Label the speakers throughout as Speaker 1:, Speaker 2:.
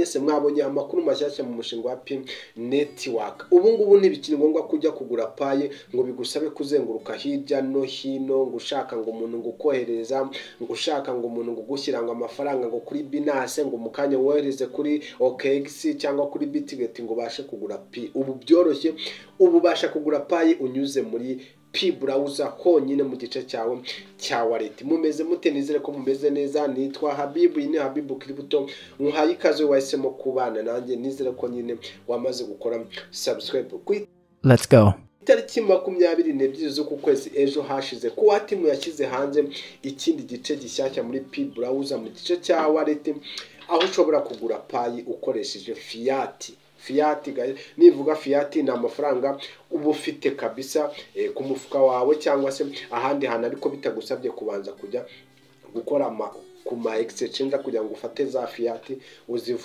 Speaker 1: Se mwabonye amakuru mashyashya mu mushinga wa Pi Network? Ubu ngubu ntibikiri ngombwa kujya kugura Pi ngo bigusabe kuzenguruka hirya no hino, ngo ushaka ngo umuntu ngo ukohereza, ngo ushaka ngo umuntu ngo ugushyira ngo amafaranga ngo kuri Binance, ngo mu kanya wohereze kuri OKX cyangwa kuri Bitget ngo ubashe kugura Pi. Ubu byoroshye, ubu ubasha kugura Pi unyuze muri Pi Browser honyine mu gice cyawe cya wallet. Mumeze mute? Nizere ko mumeze neza. Nitwa Habibu, iyi ni Habibu Crypto. Muhaye ikaze wahisemo kubana nanjye, nizere ko nyine wamaze gukora subscribe. Ku
Speaker 2: Let's go.
Speaker 1: itariki 22 z'uku kwezi, ejo hashize, Core Team yashyize hanze ikindi gice gishyashya muri Pi Browser mu gice cya wallet, aho ushobora kugura Pi ukoresheje fiat. Fiat, nivuga fiat, ni amafaranga uba ufite kabisa ku mufuka wawe cyangwa se ahandi hantu, ariko bitagusabye kubanza kujya gukora ku ma exchange kugira ngo ufate za fiat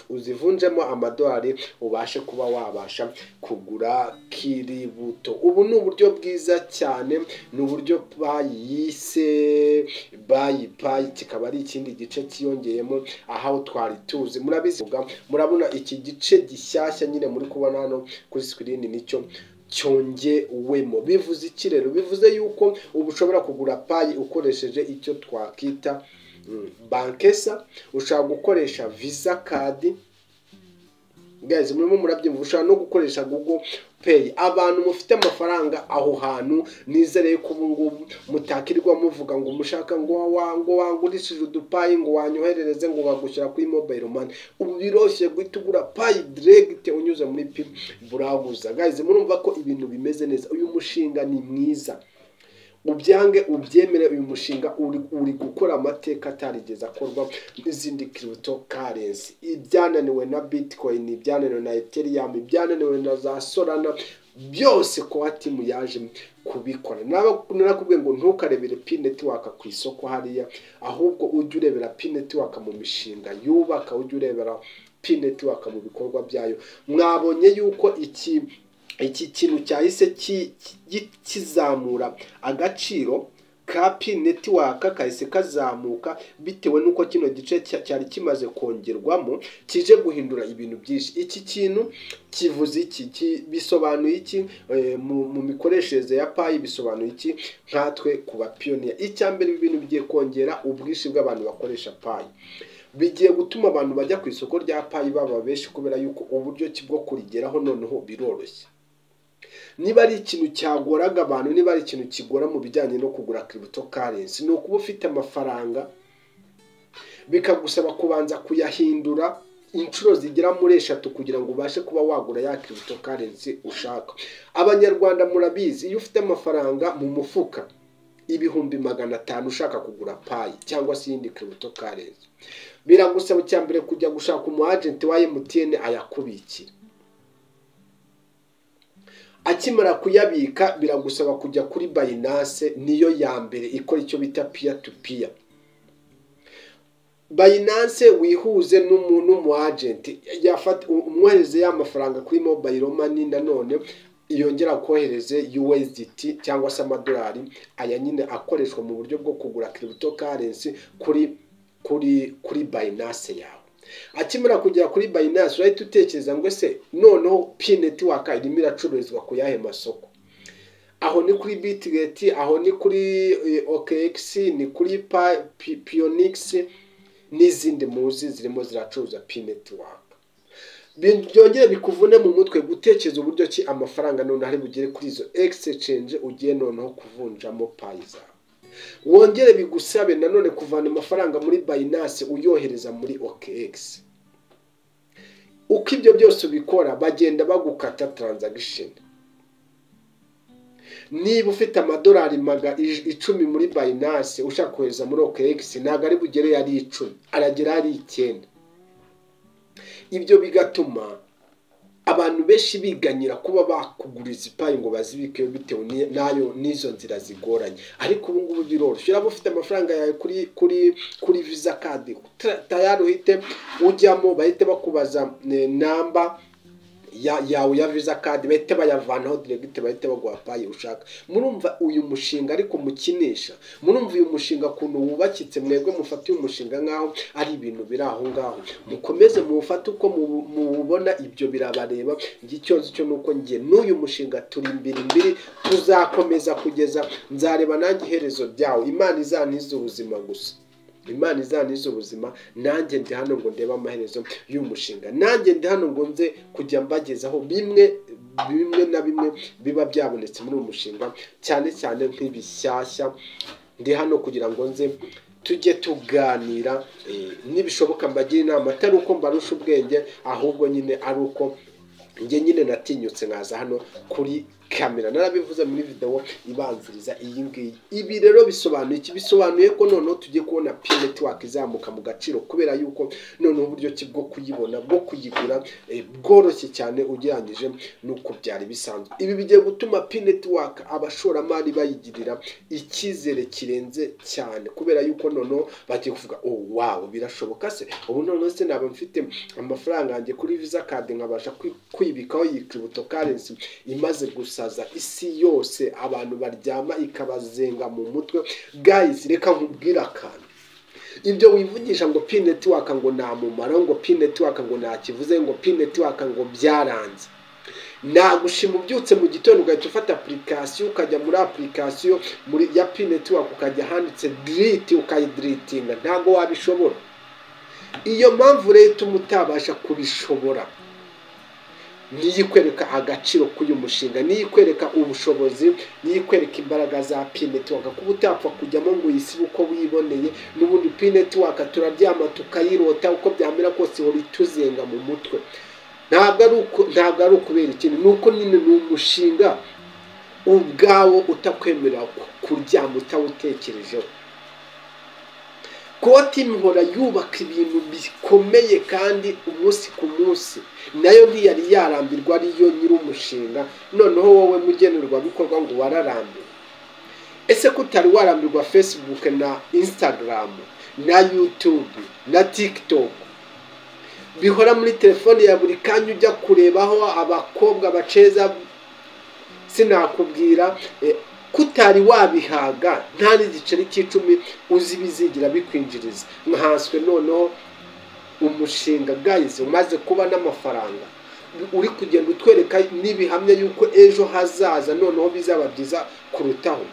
Speaker 1: uzivunjemo amadolari, ubashe kuba wabasha kugura crypto. Ubu ni uburyo bwiza cyane, ni uburyo bayise Buy Pi, kikaba ari ikindi gice cyiyongeyemo aho twari tuzi. Murabizi, murabona iki gice gishyashya nyine muri kubona hano kuri screen, nicyo cyongewemo. Bivuze iki rero? Bivuze yuko ubu ushobora kugura Pi ukoresheje icyo twakita bankesa, ushobora gukoresha Visa card. Guys, murimo murabyumva? Ushobora no gukoresha Google Pay. Abantu mufite amafaranga aho hantu, nizere ko ubu ngubu mutakirirwa muvuga ngo mushaka ngo wangurishije uduPi, ngo wanyoherereze, ngo bagushyira kuri mobile money. Ubu biroroshye guhita ugura Pi direct unyuze muri Pi Browser. Guys, murumva ko ibintu bimeze neza. Uyu mushinga ni mwiza, ubyange ubyemere, uyu mushinga uri gukora amateka atarigeze akorwa n'izindi cryptocurrency. Ibyananiwe na Bitcoin, ibyananiwe na Ethereum, ibyananiwe na za Solana byose, Core Team yaje kubikora. Narakubwiye ngo ntukarebere Pi Network ku isoko hariya, ahubwo ujye urebera Pi Network mu mishinga yubaka, ujye urebera Pi Network mu bikorwa byayo. Mwabonye yuko iki kintu cyahise kizamura agaciro ka Pi Network, kahise kazamuka bitewe n'uko kino gice cyari kimaze kongerwamo, kije guhindura ibintu byinshi. Iki kintu kivuze iki? Bisobanuye iki mu mikoreshereze ya Pi? Bisobanuye iki nkatwe ku bapioneer? Icya mbere, ibi bintu bigiye kongera ubwinshi bw'abantu bakoresha Pi, bigiye gutuma abantu bajya ku isoko rya Pi baba benshi, kubera yuko uburyo ki bwo kurigeraho noneho biroroshye. Niba ari ikintu cyagoraga abantu, niba ari ikintu kigora mu bijyanye no kugura cryptocurrency, ni ukuba ufite amafaranga bikagusaba kubanza kuyahindura inshuro zigera muri eshatu kugira ngo ubashe kuba wagura ya cryptocurrency ushaka. Abanyarwanda murabizi, iyo ufite amafaranga mu mufuka 500,000 ushaka kugura Pi cyangwa se iyindi cryptocurrency, biragusaba icya mbere kujya gushaka umu agent wa MTN ayakubikira. Akimara kuyabika, biragusaba kujya kuri Binance, niyo ya mbere ikora icyo bita peer to peer. Binance wihuze n'umu agent, yafata umwohereze ya mafaranga kuri mobile money, nanone yongera kohereze USDT cyangwa se amadolari aya nyine akoreshwa mu buryo bwo kugura cryptocurrency kuri Binance yawe. Akimara kugera kuri Binance, urahita utekereza ngo ese noneho Pi Network irimo iracururizwa ku yahe masoko? Aho ni kuri Bitget, aho ni kuri OKX, ni kuri Pionex n'izindi muzi zirimo ziracuruza Pi Network. Byongere bikuvune mu mutwe gutekereza uburyo ki amafaranga noneho ari bugere kuri izo exchange ugiye noneho kuvunjamo Pi zawe. Wongere bigusabe nanone kuvana amafaranga muri Binance uyohereza muri OKX. Uko ibyo byose ubikora, bagenda bagukata transaction. Niba ufite amadolari 10 muri Binance ushaka kohereza muri OKX, ntabwo ari bugere ari 10, aragera ari 9. Ibyo bigatuma abantu benshi biganyira kuba bakuguriza iPi ngo bazibike, bitewe nayo n'izo nzira zigoranye. Ariko ubu ngubu biroroshye, uraba ufite amafaranga yawe kuri Visa card tayari, uhite ujyamo, bahite bakubaza namba Yawe ya Visa card bahite bayavanaho direct, bahite baguha Pi ushaka. Murumva uyu mushinga ariko mukinisha? Murumva uyu mushinga ukuntu wubakitse? Mwebwe mufate uyu mushinga nk'aho ari ibintu biri aho ngaho, mukomeze muwufate uko muwubona, ibyo birabareba. Njye icyo nzi cyo nuko njye n'uyu mushinga turi imbiri imbiri, tuzakomeza kugeza nzareba nanjye iherezo ryawo. Imana izantize ubuzima gusa, Imana izantize ubuzima. Nanjye ndi hano ngo ndebe amaherezo y'uyu mushinga, nanjye ndi hano ngo nze kujya mbagezaho bimwe bimwe na bimwe biba byabonetse muri uyu mushinga, cyane cyane nk'ibishyashya. Ndi hano kugira ngo nze tujye tuganira, nibishoboka mbagire inama, atari uko mbarusha ubwenge, ahubwo nyine ari uko njye nyine natinyutse nkaza hano kuri kamera. Narabivuze muri video ibanziriza iyi ngiyi. Ibi rero bisobanuye iki? Bisobanuye ko noneho tugiye kubona Pi Network izamuka mu gaciro, kubera yuko noneho uburyo ki bwo kuyibona, bwo kuyigura, bworoshye cyane ugereranyije n'uko byari bisanzwe. Ibi bigiye gutuma Pi Network abashoramari bayigirira icyizere kirenze cyane, kubera yuko noneho bagiye kuvuga: "Oh wow, birashoboka se? Ubu noneho se naba mfite amafaranga yanjye kuri Visa card nkabasha kwibikaho iyi cryptocurrency imaze gusaza isi yose, abantu baryama ikabazenga mu mutwe?" Guys, reka nkubwire akantu. Ibyo wivugisha ngo Pi Network ngo nta mumaro, ngo Pi Network ngo nta kivuze, ngo Pi Network ngo byaranze, nagushima ubyutse mu gitondo ugahita ufata application, ukajya muri application muri ya Pi Network, ukajya ahanditse delete, ukayideletinga. Ntabwo wabishobora. Iyo mpamvu rero ituma utabasha kubishobora niyo ikwereka agaciro k'uyu mushinga, niyo ikwereka ubushobozi, niyo ikwereka imbaraga za Pi Network, kuba utapfa kujyamo ngo uyisibe uko wiboneye. N'ubundi Pi Network turaryama tukayirota, uko byamera kose ihora ituzenga mu mutwe. Ntabwo ari ukubera ikindi, ni uko nyine ni umushinga ubwawo utakwemerera kuryama utawutekerejeho. Core Team ihora yubaka ibintu bikomeye kandi umunsi ku munsi, nayo ntiyari yarambirwa, ariyo nyir'umushinga. Noneho wowe mugenerwabikorwa ngo wararambiwe? Ese ko utari warambirwa Facebook na Instagram na YouTube na TikTok bihora muri telefone ya buri kanya, ujya kurebaho abakobwa baceza, sinakubwira, kutari wabihaga, nta n'igiceri cy'icumi uzi bizigira bikwinjiriza, nkanswe noneho umushinga, guys, umaze kuba n'amafaranga, uri kugenda utwereka n'ibihamya yuko ejo hazaza noneho bizaba byiza kurutaho?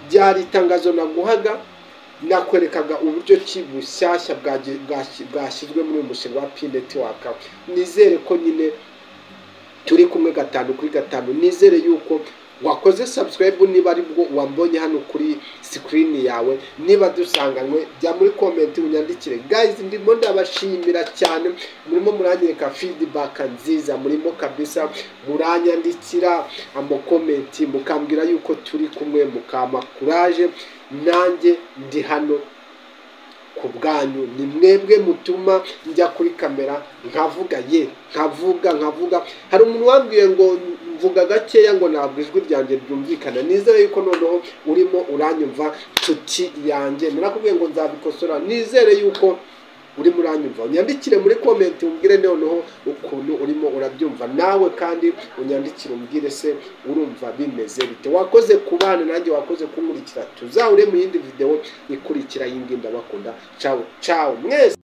Speaker 1: Byari itangazo naguhaga, nakwerekaga uburyo ki bushyashya bwashyizwe muri uyu mushinga wa Pi Network. Nizere ko nyine turi kumwe gatanu kuri gatanu. Nizere yuko wakoze subscribe niba ari bwo wambonye hano kuri screen yawe. Niba dusanganywe, jya muri comment unyandikire. Guys, ndimo ndabashimira cyane, murimo muranyereka feedback nziza, murimo kabisa muranyandikira amacomment, mukambwira yuko turi kumwe, mukampa courage. Nanjye ndi hano ku bwanyu, ni mwebwe mutuma njya kuri kamera nkavuga, ye nkavuga nkavuga. Hari umuntu wambwiye ngo mvuga gakeya, ngo ntabwo ijwi ryanjye ryumvikana. Nizere yuko noneho urimo uranyumva, nshuti yanjye. Narakubwiye ngo nzabikosora. Nizere yuko urimo uranyumva. Unyandikire muri comment umbwire noneho ukuntu urimo urabyumva nawe, kandi unyandikire umbwire se urumva bimeze bite. Wakoze kubana nanjye, wakoze kunkurikira. Tuzahure mu yindi video ikurikira iyi ngiyi. Ndabakunda, ciao ciao mwese.